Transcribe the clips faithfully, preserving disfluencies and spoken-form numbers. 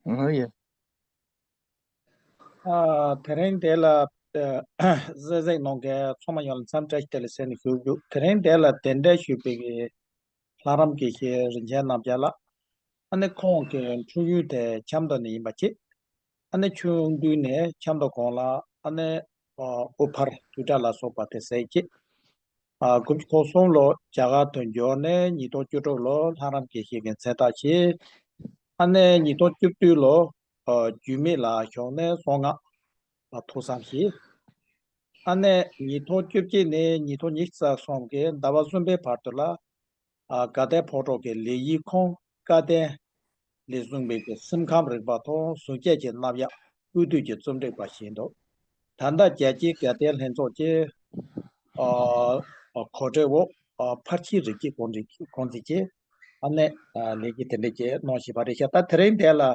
ཨ་ཡ། ཨ། དེ་རིང་དེ་ལ་ཨ་གཟིགས་གཟིགས་གནང་མཁན་ཚང་མ་ཡོངས་ལ་འཚམས་འདྲི་བཀྲ་ཤིས་བདེ་ལེགས་ཟེར་ནས་ཞུ་རྒྱུ། དེ་རིང་དེ་ལ་གདན་འདྲེན་ཞུས་པའི་ལྷ་རམས་དགེ་བཤེས་རིན་ཆེན་རྣམ་རྒྱལ་ལགས། ཨ་ནི་ཁོང་གི་འཁྲུངས་ཡུལ་དེ་ཆབ་མདོ་ནས་ཡིན་པ་བཅས། ཨ་ནི་ཆུང་དུས་ནས་ཆབ་མདོ་གོང་ལ་ཨ་ནི་ཨ་དབུ་ཕར་དུས་གྲྭ་ལ་སོགས་པ་དེ་ཟེར་གྱི། ཨ་དགུ་བཅུ་གོ་གསུམ་ལོ་རྒྱ་གར་དུ་འབྱོར་ནས་ཉིས་སྟོང་བཅུ་དྲུག་ལོ་ལྷ་རམས་དགེ་བཤེས་ཀྱི་མཚན་རྟགས་བཞེས། ཨ་ནི་ཉིས་སྟོང་བཅུ་བདུན་ལོ་ཨ་རྒྱུད་སྨད་ལ་ཞུགས་ནས་གསང་སྔགས་ལ་ཐོས་བསམ་བྱས། ཨ་ནི་ཉིས་སྟོང་བཅུ་གཅིག་ནས་ཉིས་སྟོང་ཉི་ཤུ་རྩ་གསུམ་གྱི་ཟླ་བ་གསུམ་པའི་བར་དུ་ལ་ཨ་དགའ་ལྡན་ཕོ་བྲང་གི་ལས་ཡིག་ཁང་བཀའ་བསྟན་ལས་བཟུང་བའི་གི་སེམས་ཁམས་རིག་པ་དང་གཟུགས་བྱད་ཀྱི་རྣམ་གཞག་སྐུལ་སློང་གི་རྩོམ་སྒྲིག་པ་བྱས་འདུག་ད་ལྟ་རྒྱལ་སྤྱིའི་དགའ་ལྡན་ལྷན་ཚོགས་ཀྱི་ཨ་ཨ་གོ་སྒྲིག་འོག་ཨ་ཕར་ཕྱིའི་རིགས་ཀྱི་གོང་འཛིན་གོང་འཛིན་གྱིས་ཨ་ནི་ཨ་ལས་ཀྱི་དེ་འདྲ་ཅིག་གནང་བཞིན་པ་རེད་ཤག་ད་དེ་རིང་དེ་ལ་ཨ་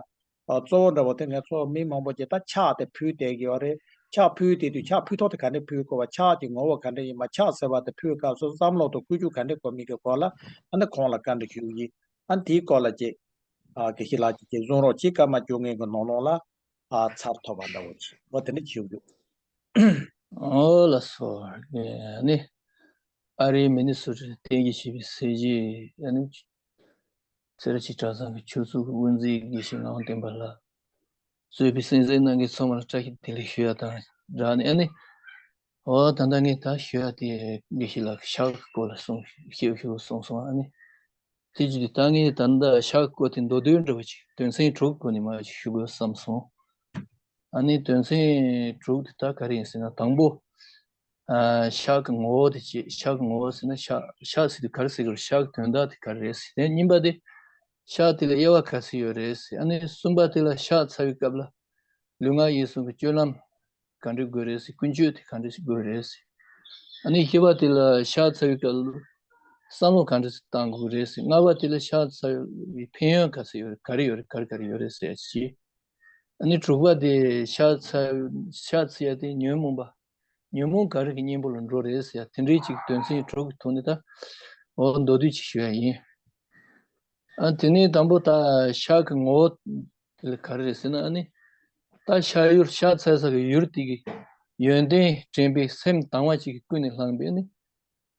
གཙོ་བོ་འདྲ་བོ་དེ་ང་ཚོ་མི་མང་པོ་ཅིག་ད་ཕྱག་དེ་ཕུལ་བསྡད་ཀྱི་ཡོད་རེད། ཕྱག་ཕུལ་དེ་དུས་ཕྱག་ཕུལ་ཐོག་དེ་ག་འདྲས་ཕུལ་དགོས་པ། ཕྱག་གི་ངོ་བོ་ག་འདྲས་ཡིན་པ། ཕྱག་ཟེར་བ་དེ་ཕུལ་སྐབས་སུ་བསམ་བློ་དང་ཀུན་སྤྱོད་ག་འདྲས་དགོས་མིན་གྱི་སྐོར་ལ་ཨ་ནི་ཁོང་ལ་བཀའ་འདྲི་ཞུ་གི་ཡིན། ཨ་ནི་དེའི་སྐོར་ལ་ཅིག་ཨ་དགེ་བཤེས་ལགས་ཀྱིས་ཅིག་གསུང་རོགས་གྱིས། སྐར་མ་བཅོ་ལྔའི་གི་ནང་ལོགས་ལ་ཨ་ཚར་ཐུབ་པ་འདྲ་བོ་ཅིག་འོ་དེ་འདྲས་ཞུ་རྒྱུ། ཨོ་ལགས་སོ། ཨ་ནི་ཨ་རིའི་མི་ནི་སོ་ཊར་རྟེན་གཞི་བྱས་པའི་སྲས་བརྗིད་ཨ་ནི་སེ་ར་བྱེས་གྲྭ་ཚང་གི་ཆོས་ཚོགས་ཀྱི་དབུ་འཛིན་དགེ་བཤེས་ངག་དབང་བསྟན་པ་ལགས་གཙོས་པའི་གསན་གཟིགས་གནང་མཁན་ཚང་མ་ལ་བཀྲ་ཤིས་བདེ་ལེགས་ཞུ་ཡ་དང་སྦྲགས་ནས། ཨ་ནི་འོ་ད་ལྟ་ངས་ད་ཞུ་ཡ་དེ་དགེ་བཤེས་ལགས་ཕྱག་གི་སྐོར་ལ་གསུངས་ཞིབ་ཞུ་གསུངས་སོང་། ཨ་ནི་དེ་བྱས་ཏེ་ད་ངས་ད་ལྟ་ཕྱག་གི་སྐོར་དེ་མདོར་བསྡུས་འདྲ་བོ་ཅིག་དོན་ཚན་དྲུག་གི་སྒོ་ནས་མར་ཞུ་དགོས་བསམ་སོང་། ཨ་ནི་དོན་ཚན་དྲུག་དེ་ད་ག་རེ་ཡིན་ཟེར་ན། དང་པོ། ཨ་ཕྱག་གི་ངོ་བོ་དེ་བྱས། ཕྱག་གི་ངོ་བོ་ཟེར་ན་ཕྱག་ཕྱག་ཟེར་དུས་ག་རེ་ཟེར་དགོས་རེད། ཕྱག་གི་དོན་དག་དེ་ག་རེ་རེད་ཟེར། དེ་གཉིས་པ་དེ་ཕྱག་དེ་ལ་དབྱེ་བ་ག་ཚོད་ཡོད་རེད་ཟེར། ཨ་ནི་གསུམ་པ་དེ་ལ་ཕྱག་འཚལ་བའི་སྐབས་ལ་ལུས་ངག་ཡིད་གསུམ་གྱི་སྤྱོད་ལམ་ག་འདྲ་དགོས་རེད་ཟེར། ཀུན་སྤྱོད་དེ་ག་འདྲ་ཞིག་དགོས་རེད་ཟེར། ཨ་ནི་བཞི་པ་དེ་ལ་ཕྱག་འཚལ་བའི་སྐབས་ལ་བསམ་བློ་ག་འདྲ་ཞིག་གཏང་དགོས་རེད་ཟེར། ལྔ་པ་དེ་ལ་ཕྱག་འཚལ་བའི་ཕན་ཡོན་ག་ཚོད་ཡོད་རེད། ག་རེ་ཡོད་རེད། ག་རེ་ག་རེ་ཡོད་རེད་ཟེར་ཅིག་ཨ་ནི་དྲུག་པ་དེ་ཕྱག་འཚལ་ཕྱག་འཚལ་ཡ་དེ་ཉོན་མོངས་པ། ཉོན་མོངས་ག་རེ་གི་གཉེན་པོ་ལ་འགྲོ་རེད་ཟེར་ཡ་དེ་འདྲའི་ཅིག་དོན་ཚན་དྲུག་གི་ཐོག་ནས་ད་འོ་མདོར་བསྡུས་ཅིག་ཞུ་ཡ་ཡིན། ཨ་དེ་ནས་དང་པོ་ད་ཕྱག་གི་ངོ་བོ་དེ་ལ་ག་རེ་རེད་ཟེར་ན། ཨ་ནི་ད་ཕྱག་ཡུལ་ཕྱག་འཚལ་ས་གི་ཡུལ་དེ་གི་ཡོན་ཏན་དྲན་པའི་སེམས་དྭངས་པ་ཅིག་གིས་ཀུན་ནས་བསླངས་པའི་ཨ་ནི།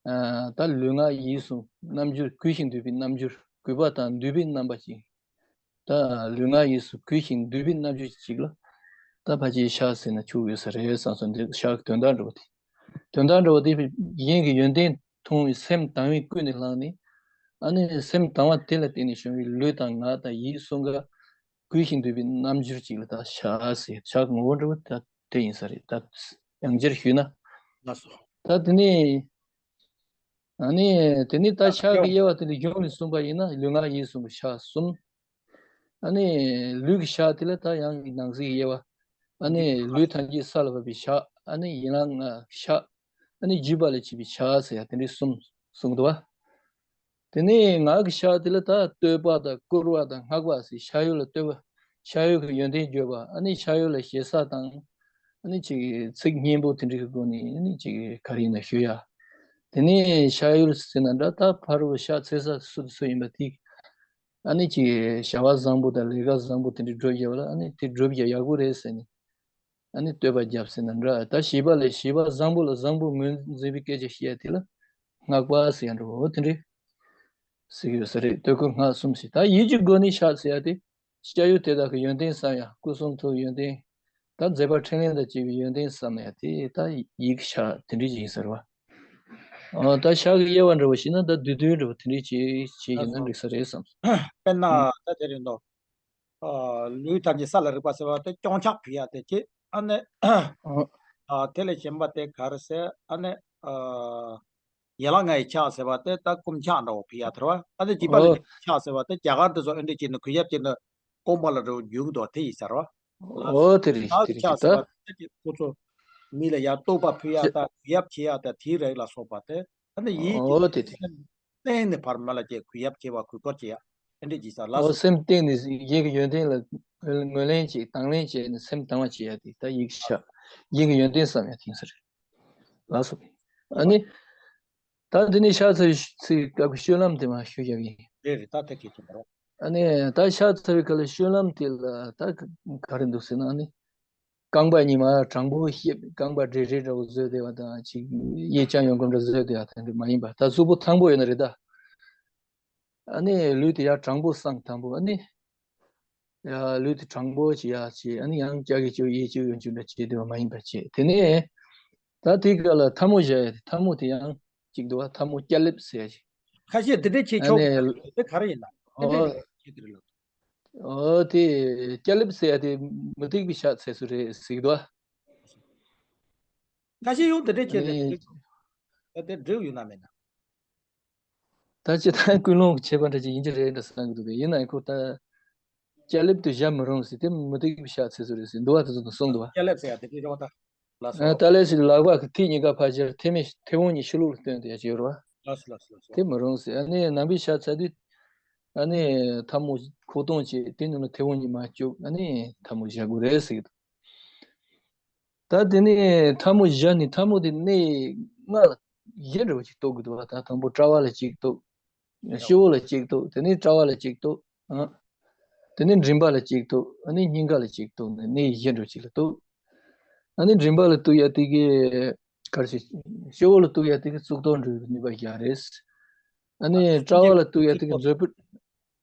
ཨ་ད་ལུས་ངག་ཡིད་གསུམ་རྣམ་འགྱུར་གུས་ཤིང་འདུད་པའི་རྣམ་འགྱུར། གུས་པ་དང་འདུད་པའི་རྣམ་པ་ཅིག་ད་ལུས་ངག་ཡིད་གསུམ་གུས་ཤིང་འདུད་པའི་རྣམ་འགྱུར་ཅིག་ལ་ད་ཕལ་ཆེར་ཕྱག་ཟེར་ན་ཆོག་ཡོད་ས་རེད་བསམ་སོང་། འདི་ཕྱག་གི་དོན་དག་འདྲ་བོ་དེ། དོན་དག་འདྲ་བོ་དེ་གཞན་གྱི་ཡོན་ཏན་མཐོང་བའི་སེམས་དྭངས་པས་ཀུན་ནས་བསླངས་ནས། ཨ་ནི་སེམས་དྭངས་པ་དེ་ལ་བརྟེན་ནས་བྱུང་བའི་ལུས་དང་ངག་དང་ཡིད་གསུམ་ཀ་གུས་ཤིང་འདུད་པའི་རྣམ་འགྱུར་ཅིག་ལ་ད་ཕྱག་ཟེར། ཕྱག་གི་ངོ་བོ་འདྲ་བོ་ད་དེ་ཡིན་ས་རེད། ད་ཡང་བསྐྱར་ཞུས་ན། ལགས་སོ། ད་དེ་ནས་ཨ་ནི་དེ་ནས་ད་ཕྱག་གི་དབྱེ་བ་དེ་ལ་གཞུང་ནས་གསུངས་པ་ཡིན་ན་ལུས་ངག་ཡིད་གསུམ་གྱི་ཕྱག་གསུམ། ཨ་ནི་ལུས་ཀྱི་ཕྱག་དེ་ལ་ད་ཡང་ནང་གསེས་ཀྱི་དབྱེ་བ། ཨ་ནི་ལུས་ཐམས་ཅད་ས་ལ་བབས་པའི་ཕྱག་ཨ་ནི་ཡན་ལག་ལྔའི་ཕྱག་ཨ་ནི་བརྒྱུད་པ་ལས་བྱེད་པའི་ཕྱག་ཟེར་ཡ་དེ་འདྲའི་གསུམ་གསུངས་འདུག་བ། དེ་ནས་ངག་གི་ཕྱག་དེ་ལ་ད་བསྟོད་པ་དང་བཀུར་བ་དང་བསྔགས་པ་ཟེར། ཕྱག་ཡུལ་ལ་བསྟོད་པ། ཕྱག་ཡུལ་གྱི་ཡོན་ཏན་བརྗོད་པ། ཨ་ནི་ཕྱག་ཡུལ་ལ་ཞེ་ས་དང་། ཨ་ནི་ཅིག་ཚིག་སྙན་པོ་དེ་འདྲ་གི་སྒོ་ནས་ཨ་ནི་ཅིག་ག་རེ་ཡིན་ན་ཞུ་ཡ། དེ་ནས་ཕྱག་ཡུལ་ཟེར་ན་འདྲ། ད་ཕ་རོལ་ཕྱག་འཚལ་ས་སུ་དང་སུ་ཡིན་པ་དེ། ཨ་ནི་ཅིག་བྱ་བ་བཟང་པོ་དང་ལས་ཀ་བཟང་པོ་དེ་འདྲ་བསྒྲུབ་བཞག་པ་ལ་ཨ་ནི་དེ་བསྒྲུབ་བཞག་ཡག་པོ་རེད་ཟེར་ནས། ཨ་ནི་བསྟོད་པ་བརྒྱབ་ཟེར་ན་འདྲ། ད་བྱིས་པ་ལས་བྱིས་པ་བཟང་པོ་ལ་བཟང་པོ་ངོས་འཛིན་པའི་སྐད་ཆ་བཤད་ཡ་དེ་ལ་བསྔགས་པ་ཟེར་ཡ་འདྲ་བོ་དེ་འདྲ་ཟེར་གྱི་ཡོད་ས་རེད། བསྟོད་བཀུར་བསྔགས་གསུམ་ཟེར། ད་ཡིད་ཀྱི་སྒོ་ནས་ཕྱག་ཟེར་ཡ་དེ་ཕྱག་ཡུལ་དེ་དག་གི་ཡོན་ཏན་བསམ་ཡ། སྐུ་གསུང་ཐུགས་ཡོན་ཏན། ད་མཛད་པ་འཕྲིན་ལས་དང་བཅས་པའི་ཡོན་ཏན་བསམ་ཡ་དེ་ད་ཡིད་ཀྱི་ཕྱག་དེ་འདྲ་ཅིག་ཡིན་ས་རེད་བ། ཨ་ད་ཕྱག་གི་དབྱེ་བ་འདྲ་བོ་ཞིག་ན་ད་བསྡུས་བསྡུས་འདྲ་བོ་དེ་འདྲ་ཅིག་བྱས་ཡིན་ན་འགྲིག་ས་རེད་བསམ། དཔེར་ན་ད་དེ་རེད་འདུག་ཨ་ལུས་ཐམས་ཅད་ས་ལ་རེག་པ་ཟེར་བ་དེ་སྐྱོང་ཕྱག་ཕུལ་ཡ་དེ་བྱས། ཨ་ནི་ཨ་དེ་ལས་གཞན་པ་དེ་ག་རེ་ཟེར། ཨ་ནི་ཨ་ཡན་ལག་ལྔའི་ཕྱག་ཟེར་བ་དེ་ད་སྐུ་ཕྱག་འདྲ་བོ་ཕུལ་ཡ་དེ་རེད་བ། ཨ་ནི་བྱིས་པ་ལ་ཕྱག་ཟེར་བ་དེ་རྒྱ་གར་དེ་ཚོ་ཨེ་འདྲ་བྱས་ནས་གུས་ཞབས་བྱས་ནས་རྐང་པ་ལ་འགྲོ་རྒྱུག་འདུག་དེ་ཡིན་ས་རེད་བ། ཨོ་དེ་རེད། དེ་རེད། ཕྱག་ཟེར་བ་དེ་ཁོ་ཚོ་མི་ལ་ཡར་བསྟོད་པ་ཕུལ་ཡ་དང་གུས་ཞབས་བྱེད་ཡ་དང་དེའི་རིགས་ལ་སོགས་པ་དེ། ཨ་ནི་ཡིད་ཀྱི་ཨོ་དེ་དེ་སེམས་གཏིང་ནས་བར་མ་ལ་ཅིག་གུས་ཞབས་བྱེད་པ་གུས་བཀུར་བྱེད་ཡ་ཨེ་འདྲ་ཅིག་ས་ལ་ཨོ་སོགས། སེམས་གཏིང་ནས་ཡིད་ཀྱི་ཡོན་ཏན་ལ་ངོས་ལེན་བྱེད། དང་ལེན་བྱས་ནས་སེམས་དང་བ་བྱེད་ཡ་དེ་ད་ཡིད་ཀྱི་ཕྱག་ཡིད་ཀྱི་ཡོན་ཏན་བསམ་ཡ་དེ་ཡིན་ས་རེད། ལགས་སོ། ཨ་ནི་ད་འདི་ནས་ཕྱག་འཚལ་ཚིག་སྐབས་ཀྱི་སྤྱོད་ལམ་དེ་མར་ཞུ་རྒྱག་གི་ཡིན། རེད་རེད། ད་དེ་གལ་ཆེན་པོ་རེད། ཨ་ནི་ད་ཤ་ཚ་བའི་སྐབས་ལ་སྤྱོད་ལམ་དེ་ལ་ད་ག་རེ་འདུག་ཟེར་ན། ཨ་ནི་རྐང་པ་གཉིས་མར་དྲང་པོ་བཤེད། རྐང་པ་བསྒྲིལ་བསྒྲིལ་འདྲ་བོ་བཟོས་བསྡད་པ་དང་། ཅིག་གཡས་བརྐྱང་གཡོན་བསྐུམ་འདྲ་བཟོས་བསྡད་པ་དེ་འདྲ་མ་ཡིན་པ། ད་གཟུགས་པོ་ཐང་པོ་ཡོད་ན་རེད་ད། ཨ་ནི་ལུས་དེ་ཡར་དྲང་པོ་བསྲང་། དང་པོ་ཨ་ནི་ཡར་ལུས་དེ་དྲང་པོ་ཅིག་ཡར་བྱས། ཨ་ནི་ཡང་ལྕགས་ཀྱི་ཅོ་གཡས་ཅོ་གཡོན་ཅོ་འདྲ་བྱས་བསྡད་པ་མ་ཡིན་པ་བྱས། དེ་ནས་ད་དེའི་སྐབས་ལ་ཐལ་མོ་སྦྱར་ཡ་དེ། ཐལ་མོ་དེ་ཡང་གཅིག་འདུག་བ། ཐལ་མོ་སྐྱ་ལེབ་ཟེར་ཡ་ཅིག་ཁ་ཤས་དེ་འདྲས་བྱེད་ཨ་ཆོག་ནི་དེ་ག་རེ་ཡིན་ན། དེ་འདྲས་ཨོ། བྱེད་དེ་རེད་ལགས། ཨོ་དེ་སྐྱ་ལེབ་ཟེར་ཡ་དེ་མུ་སྟེགས་པའི་ཕྱག་འཚལ་སྲོལ་རེད་ཟེར་གྱི་འདུག་བ། ཁ་ཤས་ཡང་དེ་འདྲས་བྱེད་དེ་ཨ་ནི་ད་དེ་འགྲིག་ཡོད་ན་མེད་ན། ད་སྤྱིར་བཏང་ཀུན་སློང་གི་ཁྱད་པར་འདྲ་ཅིག་ཡིན་གྱི་རེད་འདྲ་བསམ་གྱི་འདུག་གས། ཡིན་ན་ཡང་ཁོ་ད་སྐྱ་ལེབ་དེ་བཞག་མི་རུང་ཟེར། དེ་མུ་སྟེགས་པའི་ཕྱག་འཚལ་སྲོལ་རེད་ཟེར་འདུལ་བ་དེ་ཚོ་དང་གསུངས་འདུག་བ། སྐྱ་ལེབ་ཟེར་ཡ་དེ་འདྲས་རེད་བ་ད། ལགས་སོ། ཨ་ད་ལས་ཞིག་ལག་པ་གི་མཐིལ་གཉིས་ཀ་ཕར་སྦྱར། མཐེ་མོ་མཐེ་བོང་གཉིས་ཕྱི་ལོགས་ལ་བཏོན་ཏེ་ཡ་བྱེད་རོ། ལགས་སོ་ལགས་སོ་ལགས་སོ། དེ་མི་རུང་ཟེར། ཨ་ནི་ནང་པའི་ཕྱག་འཚལ་དུས་ཨ་ནི་ཐལ་མོ་ཁུག་སྟོང་བྱས། དེ་ནང་ལ་མཐེ་བོང་གཉིས་མར་བཅུག་ཨ་ནི་ཐལ་མོ་སྦྱར་དགོས་རེད་ཟེར་གྱི་འདུག་ད་དེ་ནས་ཐལ་མོ་སྦྱར་ནས་ཐལ་མོ་དེ་སྣེ་ལྔ་ལ་བཞི་འདྲ་བོ་ཅིག་གཏུག་དགོས་འདུག་བ། ད་དང་པོ་དཔྲལ་བ་ལ་གཅིག་གཏུག་སྤྱི་བོ་ལ་གཅིག་གཏུག་དེ་ནས་དཔྲལ་བ་ལ་གཅིག་གཏུག་ཨ། དེ་ནས་མགྲིན་པ་ལ་གཅིག་གཏུག་ཨ་ནི་སྙིང་ག་ལ་གཅིག་གཏུག་ནས་སྣེ་བཞི་འདྲ་བོ་ཅིག་ལ་གཏུག་ཨ་ནི་མགྲིན་པ་ལ་གཏུག་ཡ་དེ་གི་ག་རེ་ཟེར། སྤྱི་བོ་ལ་གཏུག་ཡ་དེ་གི་གཙུག་ཏོར་འགྲོ་བའི་ནུས་པ་རྒྱག་རེད། ཨ་ནི་དཔྲལ་བ་ལ་གཏུག་ཡ་དེ་གི་མཛོད་སྤུ།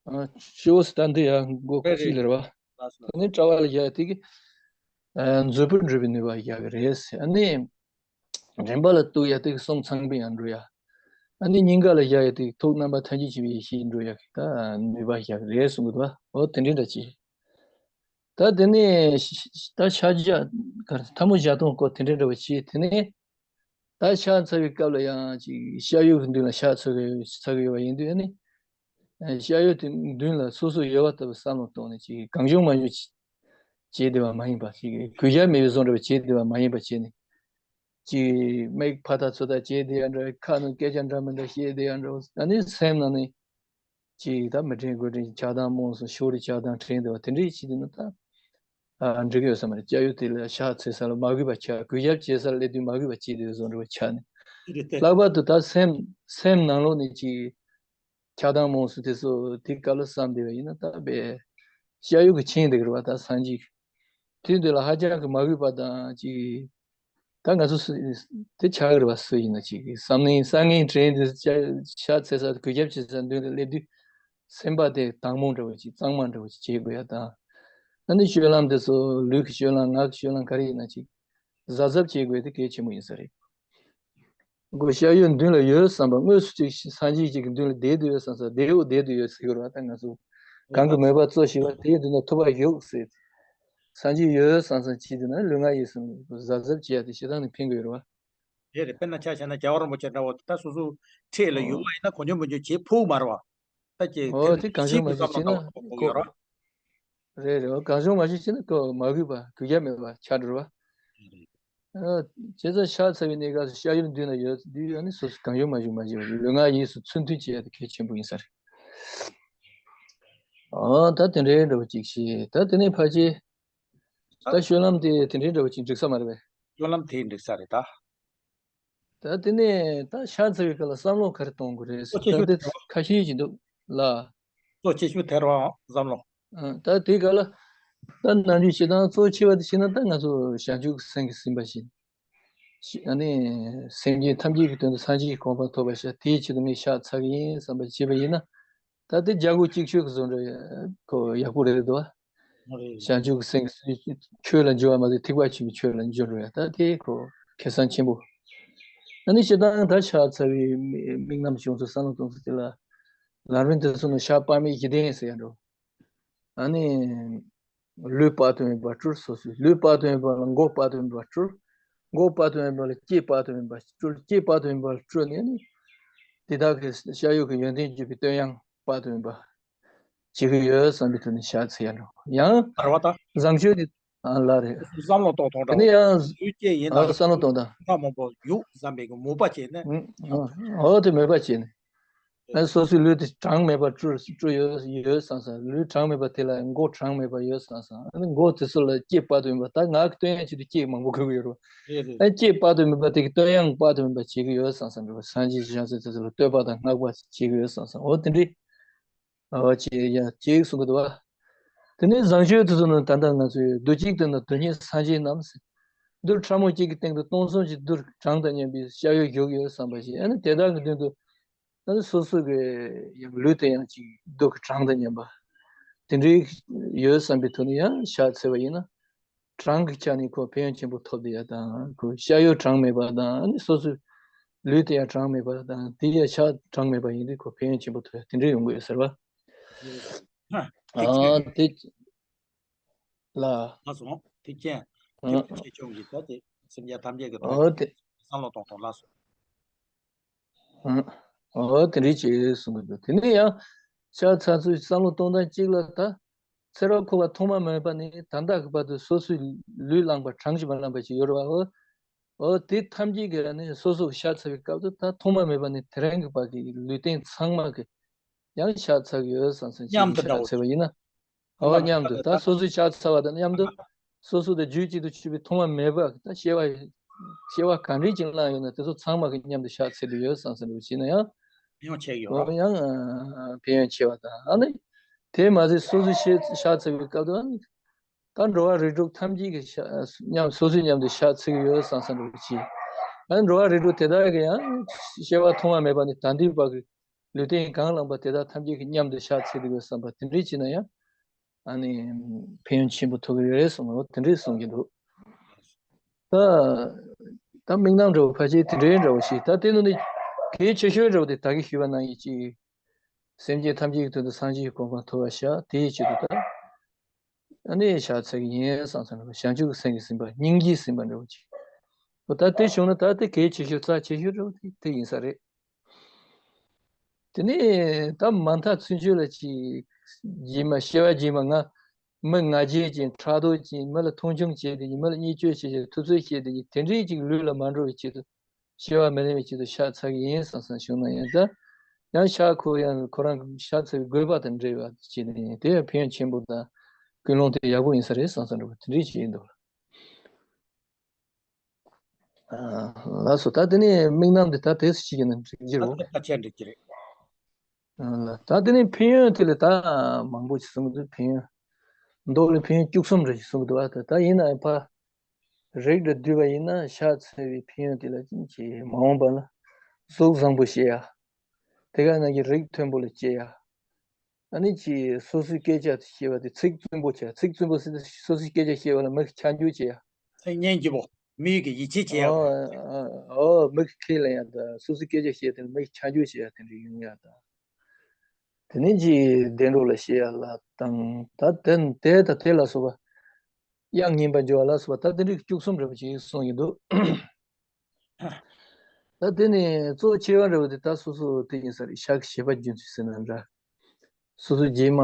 ཨ་སྤྱི་བོ་ཟེར་ད་འདི་ཡ་མགོ་རེད་གཅིག་ལ་རེད་བ། ལགས་སོ། ཨ་ནི་དཔྲལ་བ་ལ་ཡ་དེ་གི་ཨ་མཛོད་སྤུ་འགྲོ་བའི་ནུས་པ་རྒྱག་གི་རེད། ཨ་ནི་མགྲིན་པ་ལ་གཏུག་ཡ་དེ་གི་གསུང་ཚངས་པའི་ཡང་འགྲོ་ཡ། ཨ་ནི་སྙིང་ག་ལ་ཡ་ཡ་དེ་གི་ཐུགས་རྣམ་པ་ཐམས་ཅད་མཁྱེན་པའི་ཡེ་ཤེས་འགྲོ་ཡ་གི་ད་ནུས་པ་རྒྱག་གི་རེད་གསུང་གི་འདུག་བ། འོ་དེ་འདྲའི་འདྲ་ཅིག་ད་དེ་ནས་ད་ཕྱག་རྒྱ་གར་ཐལ་མོ་སྦྱར་སྟངས་སྐོར་དེ་འདྲའི་འདྲ་བ་བྱས། དེ་ནས་ད་ཕྱག་འཚལ་བའི་སྐབས་ལ་ཡང་ཅིག་ཤ་ཡོད་ཀྱི་མདུན་ལ་ཕྱག་འཚལ་གྱི་འཚལ་གྱི་ཡོད་པ་ཡིན་དུས་ཨ་ནི། ཨ་ཤ་ཡོད་དེ་མདུན་ལ་སོ་སོ་ཡོད་པ་ལྟ་བུ་བསམ་བློ་གཏོང་ནས་ཅིག་གང་བྱུང་མང་བྱུང་བྱས་བསྡད་པ་མ་ཡིན་པ། ཅིག་གུས་ཞབས་མེད་པའི་བཟོ་འདྲ་བ་བྱས་བསྡད་པ་མ་ཡིན་པ་བྱས་ནས། ཅིག་མིག་ཕར་ལྟ་ཚུར་ལྟ་བྱས་བསྡད་ཡ་འདྲ། ཁ་ནང་སྐད་ཆ་འདྲ་མི་འདྲ་བཤད་བསྡད་ཡ་འདྲ། ཨ་ནི་སེམས་ནང་ནས་ཅིག་ད་མི་དྲན་དགོས་དྲན་ཆགས་སྡང་རྨོངས་སོང་། ཕྱོགས་རིས་ཆགས་སྡང་དྲན་བསྡད་པ་དེ་འདྲ་བྱས་བསྡད་ན་ད། ཨ་འགྲིག་གི་ཡོད་ས་མ་རེད། ཤ་ཡོད་དེ་ལ་ཕྱག་འཚལ་ས་ལ་མ་གུས་པ་ཆགས། གུས་ཞབས་བྱེད་ས་ལ་སླེབས་དུས་མ་གུས་པ་བྱས་བསྡད་བཟོ་འདྲ་བ་ཆགས་ནས། ལྷག་པར་དུ་ད་སེམས་སེམས་ནང་ལོགས་ནས་ཅིག་ཆགས་སྡང་རྨོངས་སོང་དེ་ཚོ་དེ་སྐབས་ལ་བསམ་བསྡད་པ་ཡིན་ན་ད་དཔེ་ཤ་ཡོད་ཀྱི་མཁྱེན་བསྡད་ཀྱི་རེད་བ། ད་སངས་རྒྱས་དུས་འདི་ལ་ཧ་ཅང་གི་མ་གུས་པ་དང་ཅིག་ད་ང་ཚོ་སུ་དེ་ཆགས་ཀྱི་རེད་བ། སུ་ཡིན་ན་ཅིག་བསམ་ནི་བསམ་ངན་དྲན་དུས་ཕྱག་འཚལ་ས་གུས་ཞབས་བྱེད་ས་མདུན་དུ་སླེབས་དུས་སེམས་པ་དེ་དྭངས་མོ་འདྲ་བོ་ཅིག་གཙང་མ་འདྲ་བོ་ཅིག་བྱེད་དགོས་ཡ་དང་། ཨ་ནི་སྤྱོད་ལམ་དེ་ཚོ་ལུས་ཀྱི་སྤྱོད་ལམ་ངག་གི་སྤྱོད་ལམ་ག་རེ་ཡིན་ན་ཅིག་གཟབ་གཟབ་བྱེད་དགོས་དེ་གལ་ཆེན་པོ་ཡིན་ས་རེད། ཁོ་ཤ་ཡོད་མདུན་ལ་ཡོད་བསམ་པ། དངོས་སུ་ཅིག་སངས་རྒྱས་ཅིག་གི་མདུན་ལ་བསྡད་དུ་ཡོད་བསམ་ས། བསྡད་འོ་བསྡད་དུ་ཡོད་ཟེར་གྱི་རེད་བ། ད་ང་ཚོ་གང་གི་མོས་པ་གཙོ་བྱས་པ་དེའི་མདུན་ལ་ཐུབ་པ་བཞུགས་ཟེར། སངས་རྒྱས་ཡོད་བསམ་བསམ་བྱས་དུས་ན་ལུས་ངག་ཡིད་གསུམ་གཟབ་གཟབ་བྱེད་ཡ་དེ་ཞེ་སྡང་ནས་ཕན་གྱི་ཡོད་རེད་བ། དེ་རེད། དཔེར་ན་ཆ་བཞག་ན་རྒྱལ་བ་རིན་པོ་ཆེ་འདྲ་བོ་ད་སོ་སོ་འཁྲིས་ལ་ཡོད་པ་ཡིན་ན་གང་བྱུང་མང་བྱུང་བྱེད་ཕོད་མ་རེད་བ། ད་ཀྱི་ཨོ་དེ་དེ་གང་བྱུང་མང་བྱུང་བྱས་ན་ཁོ་ཡོད་རེད། རེད་རེད། ཨོ་གང་བྱུང་མང་བྱུང་བྱས་ན་ཁོ་མ་གུས་པ་གུས་ཞབས་མེད་པ་ཆགས་འགྲོ་བ། ཨོ་བྱས་ཙང་ཕྱག་འཚལ་བའི་གནས་སྐབས་སུ་ཤ་ཡོད་མདུན་ལ་ཡོད་དུས་ཨ་ནི་སོ་སོ་གང་བྱུང་མང་བྱུང་མ་བྱེད་པ། ལུས་ངག་ཡིད་གསུམ་ཚུལ་མཐུན་བྱེད་ཡ་དེ་གལ་ཆེན་པོ་ཡིན་ས་རེད། ཨོ་ད་དེ་འདྲའི་འདྲ་བོ་ཅིག་བྱས། ད་དེ་ནས་ཕལ་ཆེར་ད་སྤྱོད་ལམ་དེ་དེ་འདྲའི་འདྲ་བོ་ཅིག་འགྲིག་ས་མ་རེད་པས། སྤྱོད་ལམ་དེ་འགྲིག་ས་རེད་ད། ད་དེ་ནས་ད་ཕྱག་འཚལ་བའི་སྐབས་ལ་བསམ་བློ་ག་རེ་གཏོང་དགོས་རེད་ཟེར། གཙོ་ཆེ་ད་ཤོས་དེ་ཁ་ཤས་ཅིག་འདུག་ལ། གཙོ་ཆེ་ཤོས་དེ་རེད་བ། བསམ་བློ། ཨ་ད་དེའི་སྐབས་ལ་ད་ནམ་རྒྱུན་སྤྱིར་བཏང་གཙོ་ཆེ་བ་དེ་བྱས་ན་ད་ང་ཚོ་བྱང་ཆུབ་ཀྱི་སེམས་ཀྱིས་ཟིན་པ་བཞིན། ཨ་ནི་སེམས་ཅན་ཐམས་ཅད་ཀྱི་དོན་དུ་སངས་རྒྱས་ཀྱི་གོ་འཕང་ཐོབ་པར་བྱ། དེའི་ཆེད་དུ་ངས་ཕྱག་འཚལ་གྱི་ཡིན་བསམ་པ་བྱས་པ་ཡིན་ན། ད་དེ་རྒྱལ་སྒོ་གཅིག་ཆོད་ཀྱི་བཟོ་འདྲ་ཁོ་ཡག་པོ་རེད་འདུག་བ། རེད། བྱང་ཆུབ་ཀྱི་སེམས་ཆོས་ལ་འགྱུར་བ་མ་ཟད་ཐེག་པ་ཆེན་པོའི་ཆོས་ལ་འགྱུར་འགྲོ་ཡ་ད་དེ་ཁོ་ཁེ་བཟང་ཆེན་པོ། ཨ་ནི་སྤྱིར་བཏང་ད་ཕྱག་འཚལ་བའི་དམིགས་རྣམ་བྱུང་ཚུལ་བསམ་བློ་གཏོང་ཚུལ་དེ་ལ་ལམ་རིམ་དེ་ཚོ་ནི་ཕྱག་དཔག་མེད་བཞི་ལྡན་ཟེར་ཡ་འགྲོ། ཨ་ནི། ལུས་དཔག་ཏུ་མེད་པ་སྤྲུལ། སོ་སོའི་ལུས་དཔག་ཏུ་མེད་པ་ལ་མགོ་དཔག་ཏུ་མེད་པ་སྤྲུལ། མགོ་དཔག་ཏུ་མེད་པ་ལ་ལྕེ་དཔག་ཏུ་མེད་པ་སྤྲུལ། ལྕེ་དཔག་ཏུ་མེད་པ་ལ་སྤྲུལ་ནས་ནི། དེ་དག་གི་ཤ་ཡོད་ཀྱི་ཡོན་ཏན་བརྗོད་པའི་བསྟོད་དབྱངས་དཔག་ཏུ་མེད་པ། བྱེད་ཀྱི་ཡོད་བསམ་པའི་ཐོག་ནས་ཕྱག་འཚལ་ཡ་འགྲོ། ཡང་། བར་བ་དང་། བཟང་སྤྱོད་དེ། ཨ་ལ་རེད། བསམ་བློ་གཏོང་ཐོང་དེ་ནས་ཡང་། ལུས་སྐྱེ་ཡིན་ཨ་ན་བསམ་བློ་གཏོང་དང་། ཁ་མང་པོ་ཡུག་བསམ་པའི་གི་མུ་པ་བྱས་ནས། ཨ་འོ་དེ་མོས་པ་བྱས་ནས། ཨ་སོ་སོའི་ལུས་དེ་གྲངས་མེད་པར་སྤྲུལ་སྤྲུལ་ཡོད་ཡོད་བསམ་བསམ། ལུས་གྲངས་མེད་པ་དེ་ལ་མགོ་གྲངས་མེད་པ་ཡོད་བསམ་བསམ། ཨ་ནི་མགོ་དེ་ཚོ་ལ་ལྕེ་དཔག་ཏུ་མེད་པ། ད་ངག་གི་བསྟོད་དབྱངས་བྱེད་དུས་ལྕེ་མང་པོ་དགོས་ཀྱི་ཡོད་རེད་བ། རེད་རེད། ཨ་ལྕེ་དཔག་ཏུ་མེད་པ་དེ་གི་བསྟོད་དབྱངས་དཔག་ཏུ་མེད་པ་བྱེད་ཀྱི་ཡོད་བསམ་བསམ་རེད་བ། སངས་རྒྱས་ཀྱི་ཞལ་ཆེམས་དེ་ཚོ་ལ་བསྟོད་པ་དང་བསྔགས་པ་བྱེད་ཀྱི་ཡོད་བསམ་བསམ། འོ་དེ་འདྲའི། ཨ་བ་ཅེས་ཡ་ཅེས་གསུང་གི་འདུག་བ། དེ་ནས་བཟང་སྤྱོད་དེ་ཚོ་ནི་ད་ལྟ་ང་ཚོས་རྡུལ་གཅིག་ཏུ་ན་རྡུལ་སྙེད་སངས་རྒྱས་རྣམས་ཟེར། རྡུལ་ཕྲ་མོ་གཅིག་གི་སྟེང་དུ་སྟོང་གསུམ་གྱི་རྡུལ་གྲངས་དང་མཉམ་པའི་ཤ་ཡོད་རྒྱུག་ཡོད་བསམ་པ་ཞིག་ཨ་ནི་དེ་དག་གི་མདུན་དུ་ཨ་ནི་སོ་སོ་གི་ཡང་ལུས་དེ་ཡང་ཅིག་རྡུལ་གྱི་གྲངས་དང་མཉམ་པ་དེ་འདྲའི་ཡོད་བསམ་པའི་ཐོག་ནས་ཡང་ཕྱག་འཚལ་བ་ཡིན་ན། གྲངས་ཀྱི་ཆ་ནས་ཁོ་ཕན་ཡོན་ཆེན་པོ་ཐོབ་བསྡད་ཡ་དང་ཁོ་ཤ་ཡོད་གྲངས་མེད་པ་དང་ཨ་ནི་སོ་སོའི་ལུས་དེ་ཡང་གྲངས་མེད་པ་དང་དེ་ཡང་ཤ་གྲངས་མེད་པ་ཡིན་དུས་ཁོ་ཕན་ཡོན་ཆེན་པོ་ཐོབ་ཡ་དེ་འདྲ་ཡོང་གི་ཡོད་ཟེར་བ། ཨ་དེ་ལ། ལགས་སོ། ཐུགས་རྗེ་ཆེ། ཨ་ཐུགས་རྗེ་ཆེ་ཆུང་གིས་ད་དེ་སེམས་ཅན་ཐམས་ཅད་ཀྱི་དོན་ཨ་དེ་བསམ་བློ་གཏོང་གཏོང་ལགས་སོ། ཨ་ཨོ་དེ་འདྲའི་ཅིག་གསུང་གི་འདུག་དེ་ནས་ཡང་ཕྱག་འཚལ་ཚུལ་བསམ་བློ་གཏོང་སྟངས་གཅིག་ལ་ད་ཚེ་རབས་འཁོར་བ་ཐོག་མ་མེད་པ་ནས་ད་ལྟ་གི་བར་དུ་སོ་སོའི་ལུས་བླངས་པ་གྲངས་ཀྱིས་མ་ལངས་པ་ཅིག་ཡོད་རེད་བ། ཨོ་ཨོ་དེ་ཐམས་ཅད་ཀྱི་ནི་སོ་སོ་གི་ཕྱག་འཚལ་བའི་སྐབས་སུ་ད་ཐོག་མ་མེད་པ་ནས་དེ་རིང་གི་བར་གྱི་ལུས་རྟེན་ཚང་མ་གི་ཡང་ཕྱག་འཚལ་གི་ཡོད་བསམ་བསམ་ཅིག་མཉམ་དུ་ཕྱག་འདྲ་བོ་འཚལ་བ་ཡིན་ན། ཨོ་མཉམ་དུ་ད་སོ་སོའི་ཕྱག་འཚལ་བ་དང་མཉམ་དུ་སོ་སོ་དང་རྒྱུད་གཅིག་ཏུ་གྱུར་པའི་ཐོག་མ་མེད་པ་ད་སྐྱེ་བ་སྐྱེ་བ་ག་འདྲའི་ཅིག་བླངས་ཡོད་ན་དེ་ཚོ་ཚང་མ་གི་མཉམ་དུ་ཕྱག་འཚལ་དུ་ཡོད་བསམ་བསམ་འདྲ་བོ་བྱས་ན་ཡང་ཡང་ཆེ་གི་ཡོད། ཨོ་ཡང་ཕན་ཡོན་ཆེ་བ་དང་ཨ་ནི་དེ་མ་ཟད་སོ་སོའི་ཕྱག་འཚལ་བའི་སྐབས་དུ་ཨ་ནི་ད་འགྲོ་བ་རིགས་དྲུག་ཐམས་ཅད་ཀྱི་ཕྱག་མཉམ་སོ་སོའི་མཉམ་དུ་ཕྱག་འཚལ་གི་ཡོད་བསམ་བསམ་འདྲ་བོ་བྱས། ཨ་ནི་འགྲོ་བ་རིགས་དྲུག་དེ་དག་གི་ཡང་སྐྱེ་བ་ཐོག་མ་མེད་པ་ནས་ད་ལྟའི་བར་གྱི་ལུས་རྟེན་གང་བླངས་པ་དེ་དག་ཐམས་ཅད་ཀྱི་མཉམ་དུ་ཕྱག་འཚལ་དགོས་བསམ་པ་དེ་འདྲ་བྱས་ན་ཡང་ཨ་ནི་ཕན་ཡོན་ཆེན་པོ་ཐོབ་ཀྱི་རེད་གསུངས་པ་དེ་འདྲ་གསུང་གི་འདུག་ད་ད་དམིགས་རྣམ་འདྲ་བོ་ཕལ་ཆེར་དེ་འདྲའི་འདྲ་བོ་ཞིག་ད་དེ་ནང་ནས་གལ་ཆེ་ཤོས་འདྲ་བོ་དེ་ད་གིན་ཞུས་པ་ནང་བཞིན་ཅིག་སེམས་ཅན་ཐམས་ཅད་ཀྱི་དོན་དུ་སངས་རྒྱས་ཀྱི་གོ་འཕང་ཐོབ་པར་བྱ། དེའི་ཆེད་དུ་ད། ཨ་ནི་ཕྱག་འཚལ་གྱི་ཡིན་བསམ་བསམ་རེད། བྱང་ཆུབ་ཀྱི་སེམས་ཀྱི་སེམས་པ་སྙིང་རྗེའི་སེམས་པ་འདྲ་བོ་ཅིག་འོ་ད་དེ་བྱུང་ན་ད་དེ་གལ་ཆེ་ཤོས་རྩ་ཆེ་ཤོས་འདྲ་བོ་དེ་དེ་ཡིན་ས་རེད། དེ་ནས་ད་མ་མཐའ་ཚུན་ཆད་ལ་ཅིག་རྗེས་མ་སྐྱེ་བ་རྗེས་མ་ང་མི་ང་རྒྱལ་ཅན་ཕྲག་དོག་ཅན་མི་ལ་མཐོང་ཆུང་བྱེད་དེ་ཉིད་མི་ལ་བརྙས་བཅོས་བྱེད་ཅིང་ཐུབ་ཚོད་བྱེད་དེ་ཉིད་དེ་འདྲའི་ཅིག་ལུས་ལ་མ་འགྲོ་བའི་ཆེད་དུ། སྐྱེ་བ་མི་ལེན་པའི་ཆེད་དུ་ཕྱག་འཚལ་གྱི་ཡིན་བསམ་བསམ་བྱུང་ན་ཡང་ད། ཡང་ཕྱག་ཁོ་ཡང་ཁོ་རང་གི་ཕྱག་འཚལ་བའི་དགོས་པ་དང་འབྲེལ་བ་བྱས་ནས་དེ་ཡང་ཕན་ཡོན་ཆེན་པོ་དང་ཀུན་སློང་དེ་ཡག་པོ་ཡིན་ས་རེད་བསམ་བསམ་འདྲ་བོ་དེ་འདྲའི་ཅིག་ཡིན་འདུག་ཨ་ལགས་སོ། ད་དེ་ནས་དམིགས་རྣམ་འདི་ད་དེ་སུ་ཞིག་ཡིན་ན་འགྲིག་གི་རེད། ད་ཆ་འགྲིག་གི་རེད། ཨ་ལ་ད་དེ་ནས་ཕན་ཡོན་དེ་ལ་ད་མང་པོ་ཞིག་གསུང་གི་འདུག་ཕན་ཡོན། མདོ་ལ་ཕན་ཡོན་བཅུ་གསུམ་རེ་ཞིག་གསུང་གི་འདུག་ཨ་ད་ད་ཡིན་ན་ཡང་ཕ། རིགས་འདྲ་བསྡུས་པ་ཡིན་ན་ཕྱག་འཚལ་བའི་ཕན་ཡོན་དེ་ལ་ཅི་མ་འོངས་པ་ལ་གཟུགས་བཟང་པོ་བྱེད་ཡ། དེ་ག་ནང་གི་རིགས་མཐོན་པོ་ལ་སྐྱེ་ཡ། ཨ་ནི་ཅི་སོ་སོའི་སྐད་ཆ་བཤད་པ་དེ་ཚིག་བཙུན་པོ་བྱ། ཚིག་བཙུན་པོ་ཟེར་ཏེ་སོ་སོའི་སྐད་ཆ་བཤད་པ་ལ་མི་གིས་ཆ་འཇོག་བྱེད་ཡ། སྙན་སྐྱིད་པོ། མི་གིས་ཡིད་ཆེས་བྱེད་ཡ། ཨོ་ཨོ་མི་གིས་ཁས་ལེན་ཡ་དང་སོ་སོའི་སྐད་ཆ་བཤད་དེ་ལ་མི་གིས་ཆ་འཇོག་བྱེད་ཡ་དེ་འདྲ་ཡོང་ཡ་དང་། དེ་ནས་ཅི་བདེ་འགྲོ་ལ་སྐྱེ་ཡ་ལ་དང་ད་དེ་དེ་དང་དེ་ལ་སོགས་པ། དབྱངས་སྙན་པར་འགྱུར་བ་ལ་སོགས་པ་ད་དེ་འདྲའི་བཅུ་གསུམ་རེ་བ་ཅིག་གསུངས་ཡོད་འདུག་ད་དེ་ནས་གཙོ་ཆེ་བ་རེ་བ་དེ་ད་སོ་སོ་དེ་ཡིན་ས་རེད། ཕྱག་བྱེད་པ་རྒྱུན་ཚུལ་ཟེར་ན་འདྲ། སོ་སོ་རྗེས་མ་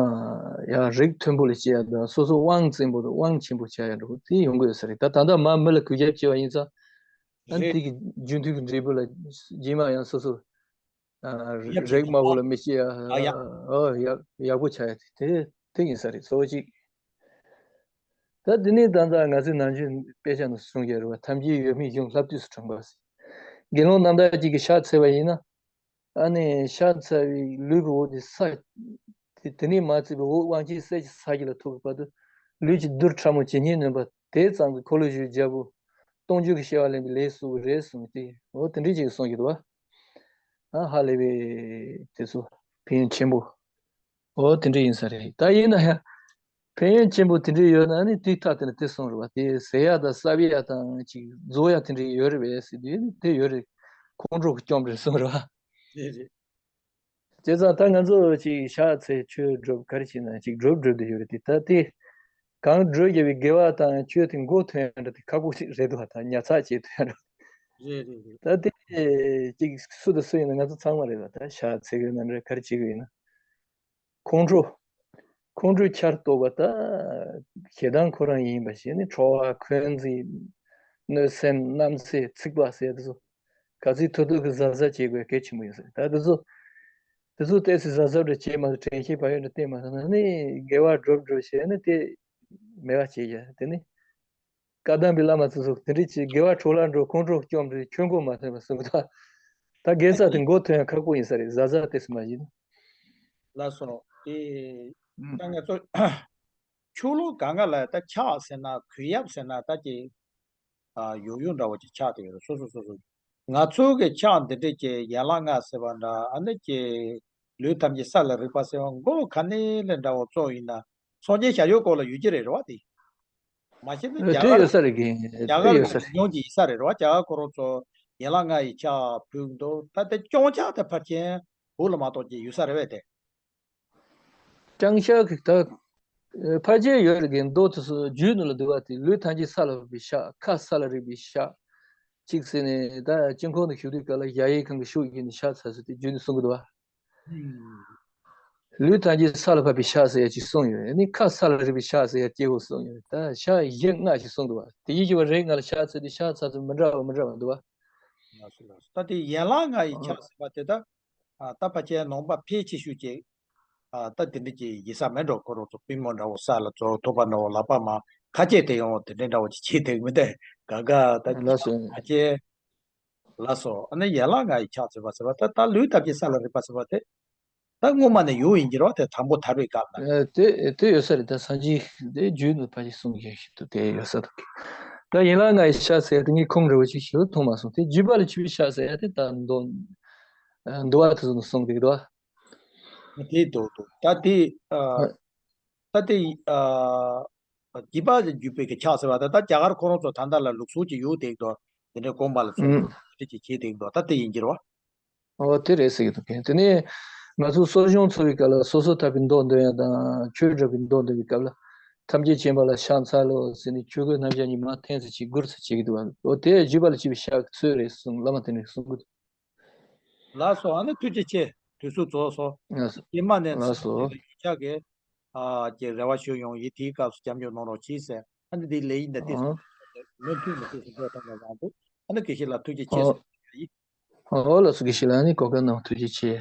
ཡང་རིགས་མཐོན་པོ་ལ་སྐྱེ་ཡ་དང་སོ་སོ་དབང་བཙན་པོ་དང་དབང་ཆེན་པོ་ཆགས་ཡ་འདྲ་བོ་དེ་ཡོང་གི་ཡོད་ས་རེད། ད་ད་ལྟ་མ་མི་ལ་གུས་ཞབས་བྱས་པ་ཡིན་ཙང་ཨ་ནི་དེ་གི་རྒྱུན་མཐུད་ཀྱི་འབྲས་བུ་ལ་རྗེས་མ་ཡང་སོ་སོ། ཨ་ཡབ་ཆེན་རིགས་དམའ་བོ་ལ་མི་སྐྱེ་ཡ། ཨ་ཡ། ཨོ་ཡག་ཡག་པོ་ཆགས་ཡ་དེ་དེ་ཡིན་ས་རེད་གཙོ་བོ་གཅིག་ད་དེ་ནས་ད་ལྟ་ང་ཚོའི་ནང་ཆོས་དཔེ་ཆ་ནང་གསུང་གི་རེད་བ། ཐམས་ཅད་ཡོད་མེད་གཞུང་ལྷབ་དུས་སུ་དྲངས་པ་ཟེར། དགེ་སློང་རྣམ་དག་ཅིག་གིས་ཕྱག་འཚལ་བ་ཡིན་ན། ཨ་ནི་ཕྱག་འཚལ་བའི་ལུས་ཀྱི་འོ་དེ་ས། དེ་དེ་ནས་མ་བརྩིས་པའི་འོ་དབང་ཆེན་གསེར་གྱི་ས་གཞི་ལ་ཐུག་གི་བར་དུ། ལུས་ཀྱི་རྡུལ་ཕྲ་མོ་ཇི་སྙེད་ནོན་པ་དེ་ཙམ་གྱི་འཁོར་ལོས་སྒྱུར་རྒྱལ་པོ། སྟོང་འགྱུར་གྱི་བྱ་བ་ལེན་པའི་ལས་སུ་རེད་གསུངས་ཏེ་འོ་དེ་འདྲའི་ཅིག་གསུང་གི་འདུག་བ། ཨ་ཧ་ལས་པའི་དེ་ཚོ་ཕན་ཡོན་ཆེན་པོ། འོ་དེ་འདྲ་ཡིན་ས་རེད། ད་ཡིན་ན་ཡང་ཕན་ཡོན་ཆེན་པོ་དེ་འདྲ་ཡོད་ན་ནི་དེའི་མཐའ་དེ་ནི་དེ་གསུངས་རེད་བ། དེ་ཟས་ཡ་དང་སྲབ་ཡ་དང་ཅིག་རྫོགས་ཡ་དེ་འདྲ་ཡོད་རེད་པས་ཟེར་དུས་ནི་དེ་ཡོད་རེད། ཁོང་ཁྲོ་གིས་སྐྱོམ་རེད་གསུངས་རེད་བ། རེད་རེད། བྱས་ཙང་ད་ང་ཚོ་ཅིག་ཕྱག་འཚལ་ཆོས་སྒྲུབ་ག་རེ་བྱས་ན་ཅིག་སྒྲུབ་སྒྲུབ་བསྡད་ཡོད་རེད་དེ། ད་དེ་གང་སྒྲུབ་བྱས་པའི་དགེ་བ་དང་ཆོས་དེ་མགོ་ཐོན་ཡ་འདྲ་དེ་ཁག་པོ་ཅིག་རེད་འདུག་བ། ད་ཉར་ཚགས་བྱེད་ཐུབ་ཡ་འདྲ། རེད་རེད་རེད། ད་དེ་ཅིག་སུ་དང་སུ་ཡིན་ན་ང་ཚོ་ཚང་མ་རེད་བ། ད་ཕྱག་འཚལ་གི་ཡོད་ན་འདྲ་ག་རེ་བྱེད་གི་ཡོད་ན། ཁོང་ཁྲོ། ཁོང་ཁྲོའི་ཆར་གཏོགས་པ་ད་ཞེ་སྡང་ཁོ་རང་ཡིན་པ་ཞིག་ནི་ཁྲོ་བ་འཁོན་འཛིན། གནོད་སེམས་རྣམ་སེལ་ཚིག་པ་ཟེར་དེ་ཚོ། ག་ཚོད་ཐུབ་ཐུབ་ཀྱི་གཟབ་གཟབ་བྱེད་དགོས་གལ་ཆེན་པོ་ཡིན་ཟེར། ད་དེ་ཚོ། དེ་ཚོ་ཏོག་ཙམ་གཟབ་གཟབ་འདྲ་བྱེད་མ་ཐུབ། དྲན་ཤེས་བག་ཡོད་འདྲ་བསྟེན་མ་ཐུབ་ན་ནི་དགེ་བ་སྒྲུབ་སྒྲུབ་བྱས་ནི་དེ་མེད་པ་བྱེད་ཡ་དེ་ནི། བཀའ་གདམས་པའི་བླ་མ་ཚོས་དེ་འདྲ་བྱས་དགེ་བ་འཕྲོ་བརླག་འགྲོ། ཁོང་ཁྲོ་སྐྱོམ་རེད། ཁྱོད་མགོ་མ་ཐོན་པ་གསུངས་གི་འདུག་ད་དགེ་རྩ་དེ་མགོ་ཐོན་ཡ་ཁག་པོ་ཡིན་ས་རེད། གཟབ་གཟབ་ཏོག་ཙམ་མ་བྱས་ན། ལགས་སོ། དེ་ད་ང་ཚོ་ཆོས་ལུགས་གང་ག་ལ་ད་ཕྱག་ཟེར་ན་གུས་ཡབ་ཟེར་ན་ད་ཀྱི་ཡོག་ཡོག་འདྲ་བོ་ཅིག་ཆགས་བསྡད་ཡོད་རེད། སོ་སོ་སོ་སོ་ང་ཚོའི་གི་ཕྱག་འདི་འདྲས་ཀྱི་ཡན་ལག་ལྔ་ཟེར་བ་འདྲ། ཨ་ནི་ཀྱི་ལུས་ཐམས་ཅད་ས་ལ་རེག་པ་ཟེར་བ་མགོ་ག་ནས་ལས་འདྲ་བོ་བཙོག་ཡིན་ན་སངས་རྒྱས་བྱ་ཡུལ་སྐོར་ལ་ཡོད་ཀྱི་རེད། རེད་བ། དེ་མ་གཞི་ནི་རྒྱ་གར་ཡོད་ས་རེད་གི། རྒྱ་གར་ཡོད་ས་རེད། ཉུང་གི་ཡིན་ས་རེད། རེད་བ། རྒྱ་གར་ཁོ་རང་ཚོ་ཡན་ལག་ལྔ་ཡི་ཕྱག་ཕུལ་འདུག་ད་དེ་སྐྱོང་ཕྱག་དེ་ཕལ་ཆེར་བོད་ལ་མ་གཏོགས་ཀྱི་ཡོད་ས་རེད་བས། དེ་སྐྱོང་ཕྱག་གི་ད་ཕལ་ཆེར་ཡོད་རེད་གི། མདོ་དེ་ཚོ་རྒྱུད་ནང་ལ་འདུག་བ། དེ་ལུས་ཐམས་ཅད་ས་ལ་རེག་པའི་ཕྱག་ཁ་ས་ལ་རེག་པའི་ཕྱག་གཅིག་ཟེར་ནས་ད་དཀྱིལ་འཁོར་ནས་བཞུགས་དུས་སྐབས་ལ་གཞལ་ཡས་ཁང་གི་ཕྱོགས་བཞི་ནས་ཕྱག་འཚལ་ཟེར་དེ་རྒྱུད་ནས་གསུང་གི་འདུག་བ། ལུས་ཐམས་ཅད་ས་ལ་ཕབ་པའི་ཕྱག་ཟེར་ཡ་གཅིག་གསུངས་ཡོད། ཨ་ནི་ཁ་ས་ལ་རེག་པའི་ཕྱག་ཟེར་ཡ་གཅིག་པོ་གསུངས་ཡོད། ད་ཕྱག་བཞི་ལྔ་ཞིག་གསུངས་འདུག་བ། དེ་ཡི་གི་བ་རེ་ལྔ་ལ་ཕྱག་འཚལ་ཏེ་ཕྱག་འཚལ་ཚུལ་མི་འདྲ་བ་མི་འདྲ་བ་འདུག་བ། ལགས་སོ་ལགས་སོ། ད་དེ་ཡན་ལག་ལྔ་ཡི་ཕྱག་ཟེར་བ་དེ་ད་ད་ཕལ་ཆེར་ནང་པ་ཕལ་ཆེ་ཤོས་ཀྱིས་ད་དེ་འདྲ་ཅིག་ཡིན་ས་མེད་འགྲོ། ཁོ་རང་ཚོ་པུས་མོ་འདྲ་བོ་ས་ལ་ཚོ་ཐོད་པ་འདྲ་བོ་ལག་པ་མར་ཁ་ཆེ་དེ་ཡོང་དེ་འདྲ་འདྲ་བོ་ཅིག་བྱེད་དེ་མི་འདུག་ག་ག་ད་ལགས་སོ། ཕལ་ཆེར། ལགས་སོ། ཨ་ནི་ཡན་ལག་ལྔ་ཡི་ཕྱག་ཟེར་བ་ཟེར་བ་ད་ད་ལུས་ཐམས་ཅད་ས་ལ་རེག་པ་ཟེར་བ་དེ་ད་སྔོན་མ་ནས་ཡོད་ཡིན་གྱི་རེད་བ། དེ་དང་པོ་དར་བའི་སྐབས་ལ། ཨ་དེ་དེ་ཡོད་ས་རེད། ད་སངས་རྒྱས་དེ་རྒྱུད་ནས་ཕལ་ཆེར་གསུང་མཁན་ཞིག་ཏུ་དེ་ཡོད་ས་འདུག་ད་ཡན་ལག་ལྔ་ཡི་ཕྱག་ཟེར་ཡ་དེ་ངས་ཁུངས་འདྲ་བོ་ཞིག་ཞིག་མཐོང་མ་སོང་། དེ་བརྒྱུད་པ་ལ་མཆིས་པའི་ཕྱག་ཟེར་ཡ་དེ་ད་མདོ་མདོ་བ་དེ་ཚོ་ནས་གསུངས་འདུག་དོ། དེ་འདུག་འདུག་ད་དེ་ཨ། ད་དེ་ཨ། བརྒྱུད་པ་ལ་བརྒྱུད་པའི་གི་ཕྱག་ཟེར་བ་དེ་ད་རྒྱ་གར་ཁོ་རང་ཚོ་ད་ལྟ་ལ་ལུགས་སྲོལ་གྱི་ཡོད་དེ་འདུག་དེ་འདྲའི་དགོན་པ་ལ་ཚོ་ཨུམ། དེ་འདྲ་ཅིག་བྱེད་དེ་འདུག་ད་དེ་ཡིན་གྱི་རེད་བ། ཨོ་དེ་རེད་ཟེར་གྱི་འདུག་གས། དེ་ནས་ང་ཚོ་གསོ་སྦྱོང་འཚོ་བའི་སྐབས་ལ་སོ་སོ་ཐར་པའི་མདོ་འདོན་ཡ་དང་ཆོས་སྒྲུབ་པའི་མདོ་འདོན་པའི་སྐབས་ལ་ཐམས་ཅད་མཁྱེན་པ་ལ་ཕྱག་འཚལ་ལོ་ཟེར་ནས་ཆོས་གོས་རྣམ་བཞི་གཉིས་མར་འཐེན་ཟེར་ཅིག་མགུར་ཟེར་བྱེད་ཀྱི་འདུག་བ། ཨོ་དེ་བརྒྱུད་པ་ལ་མཆིས་པའི་ཕྱག་གི་ཚུལ་རེད་གསུངས། བླ་མ་དེ་འདྲས་གསུང་གི་འདུག་ལགས་སོ། ཨ་ནི་ཐུགས་རྗེ་ཆེ། དུས་ཚོད་རྫོགས་སོང་། ལགས་སོ། རྗེས་མ་ནས་ལགས་སོ། ཡིག་ཆ་གི་ཨ་ཀྱི་རེ་བ་ཞུ་ཡོང་། ཡིན་དེའི་སྐབས་སུ་སྐྱབས་འཇུག་གནང་རོགས་གྱིས་ཟེར། ཨ་ནི་འདི་ལས་ཡིན་ད་དེ་ཨ་མུ་མཐུད་མུ་མཐུད་སུ་འགྲོ་ཐུབ་ན་བཟང་འདུག་ཨ་ནི་དགེ་བཤེས་ལགས་ཐུགས་རྗེ་ཆེ་ཨ་ཟེར་ཡིན། ཨོ་ལགས་སོ། དགེ་བཤེས་ལགས་ནི་གོ་སྐབས་གནང་བ་ཐུགས་རྗེ་ཆེ།